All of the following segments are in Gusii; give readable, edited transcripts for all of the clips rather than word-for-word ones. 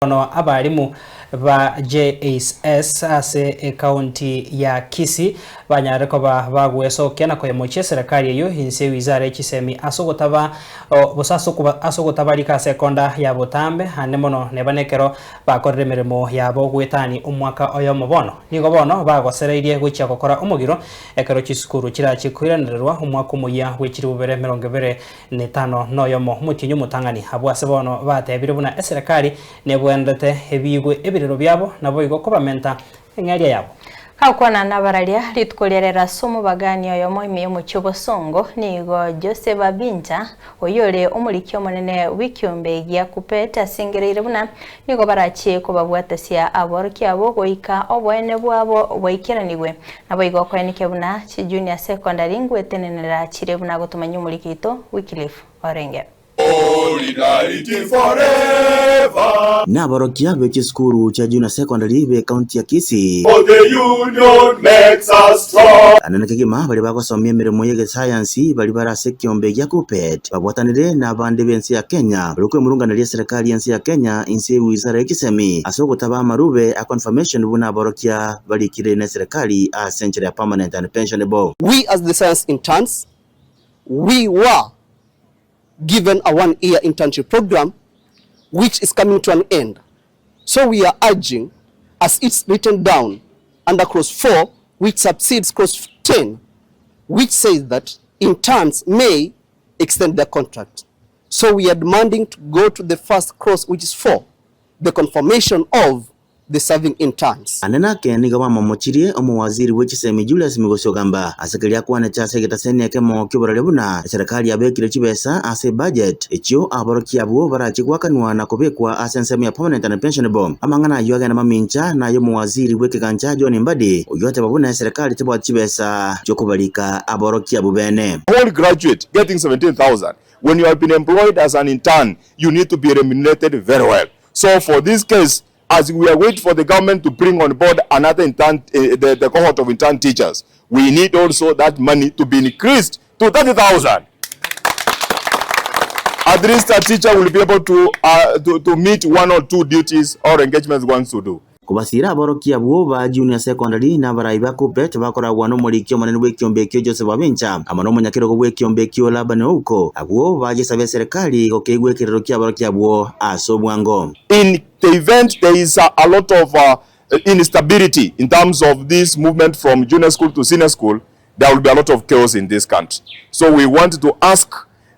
Bono abalimu ba JSS ase ecounty ya Kisii banyarire koba bagwesokia na koyemochia eserekari eyio inse ewizara ye chisemi ase ogotaba gose ase ogotabarika ase ekonda ya botambe ande mono neba nekero bakorire emeremo yabo goetani omwaka oyomo bono. Nigo bono bagosereirie gochia gokora omogiro ekero chisukuru chirachie koiranererwa omwaka omoyia bwe chilifu bibere emerongo ebere netano noyomo omotienyi omotang'ani. Abwo ase bono batebire buna eserekari nebwenerete ebiigwe ebirero biabo, naboigo kobamenta eng'eria yabo. Gakwana nabararia rituko ria rero ase omobagani oyomo ime y'omochie obosongo, nigo Joseph Abinja, oyio ore omoriki omonene bw'ekiombe gia Kuppet asengereire buna nigo barachie kobabwatasia aborokia abwo goika oboene bwabo bwaikeranigwe. Naboigo okoenekia buna chijunior secondary ngwetenenera chire buna agotomanyia omoriki oito Wycliffe Orenge. Solidarity forever. Naborokia be chisukuru chia Junior Secondary be county ya Kisii. For the union makes us strong. Anene kegima baria bagosomia emeremo y'egesayansi baria bare ase ekiombe gia Kuppet babwatanire nabande b'ense ya Kenya baria kwemurunganeria eserekari y'ense ya Kenya inse y'ewizara y'echisemi ase ogotaba amarube a confirmation buna aborokia barikire neserekari ase enchera ya permanent and pensionable. We as the science interns, we were given a one-year internship program which is coming to an end. So we are urging, as it's written down under clause 4, which subsides clause 10, which says that interns may extend their contract. So we are demanding to go to the first clause, which is 4, the confirmation of the serving interns. Ande nake nigo bamomochirie omowaziri bwe chisemi Julius Migosi Ogamba ase keria akwanete ase egetaseni ekemo ki'oboraria buna eserekari yabekire chibesa ase ebudget echio aborokia abwo barachie goakanwa na kobekwa ase ensemo ya permanent and pensionable. Amang'ana ayio agenda mamincha naye omowaziri bw'ekegancha John Mbadi oyio oteba buna eserekari tebwati chibesa chiokobarika aborokia abwo bene. Whole graduate getting 17,000 when you have been employed as an intern you need to be remunerated very well so for this case as we are wait for the government to bring on board another intern, the, the cohort of intern teachers, we need also that money to be increased to 30,000. At least a teacher will be able to, uh, to, to meet one or two duties or engagements wants to do. Kobasiira aborokia abwo ba Junior Secondary na abarai ba Kuppet bakoragwa nomoriki omonene bw'ekiombe ekio Joseph Abincha amo nomonyakerogo bw'ekiombe ekio Laban Ouko, abwo bagesaba eserekari gokeigwa ekerero ki'aborokia abwo ase obwango. In the event there is a, a lot of uh, instability in terms of this movement from junior school to senior school, there will be a lot of chaos in this country. So we want to ask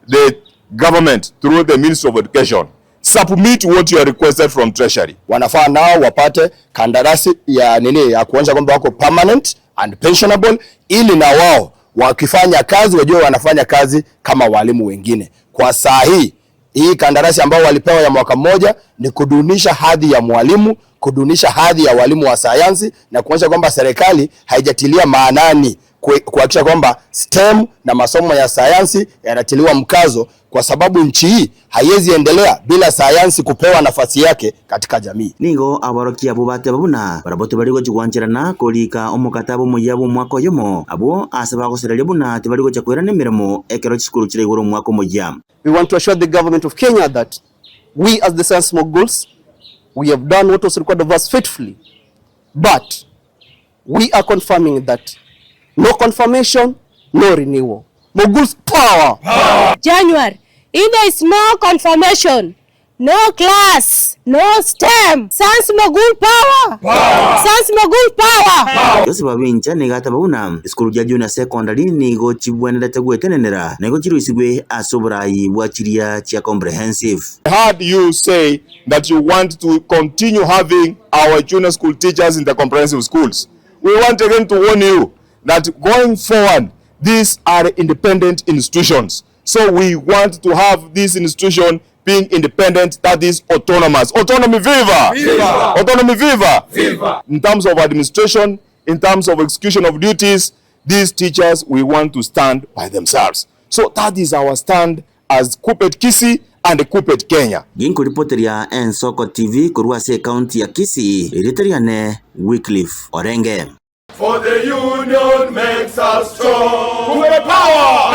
the government through the Ministry of Education submit what you are requested from Treasury. Wanafaa nao wapate kandarasi ya nini ya kuonyesha kwamba wako permanent and pensionable, ili na wao wakifanya kazi wajue wanafanya kazi kama walimu wengine. Kwa saa hii hii kandarasi ambao walipewa ya mwaka mmoja ni kudunisha hadhi ya mwalimu, kudunisha hadhi ya walimu wa sayansi na kuonyesha kwamba serikali haijatilia maanani kuhakikisha kwamba STEM na masomo ya sayansi yanatiliwa mkazo, kwa sababu nchi hii haiwezi endelea bila sayansi kupewa nafasi yake katika jamii. Nigo aborokia abwo bateba buna barabwo tibari gochia gwancherana korika omokataba omoyia bw'omwaka oyomo, abwo ase bagosereria buna tibari gochia koirana emeremo ekero chisukuru chiraigure omwaka omoyia. We want to assure the government of Kenya that we as the science moguls, we have done what was required of us faithfully, but we are confirming that no confirmation, no renewal. Moguls power! Power! January, if there is no confirmation, no class, no STEM, Science Mogul power! Power! Science Mogul power! Power! Joseph Abincha nigo ateba buna esukuru chia Junior Secondary nigo chibwenerete gwetenenera na igo chiroisigwe ase oborai bwa chiria chia comprehensive. Heard you say that you want to continue having our junior school teachers in the comprehensive schools. We want again to warn you that going forward, these are independent institutions. So we want to have this institution being independent, that is autonomous. Autonomy viva! Viva! Autonomy viva! Viva! In terms of administration, in terms of execution of duties, these teachers, we want to stand by themselves. So that is our stand as Kuppet Kisii and Kuppet Kenya. Ginkoripoteria Ensoko TV korwa ase ekaunti ya Kisii, erieta riane Wycliffe Orenge. For the union makes us strong. Kuppet power!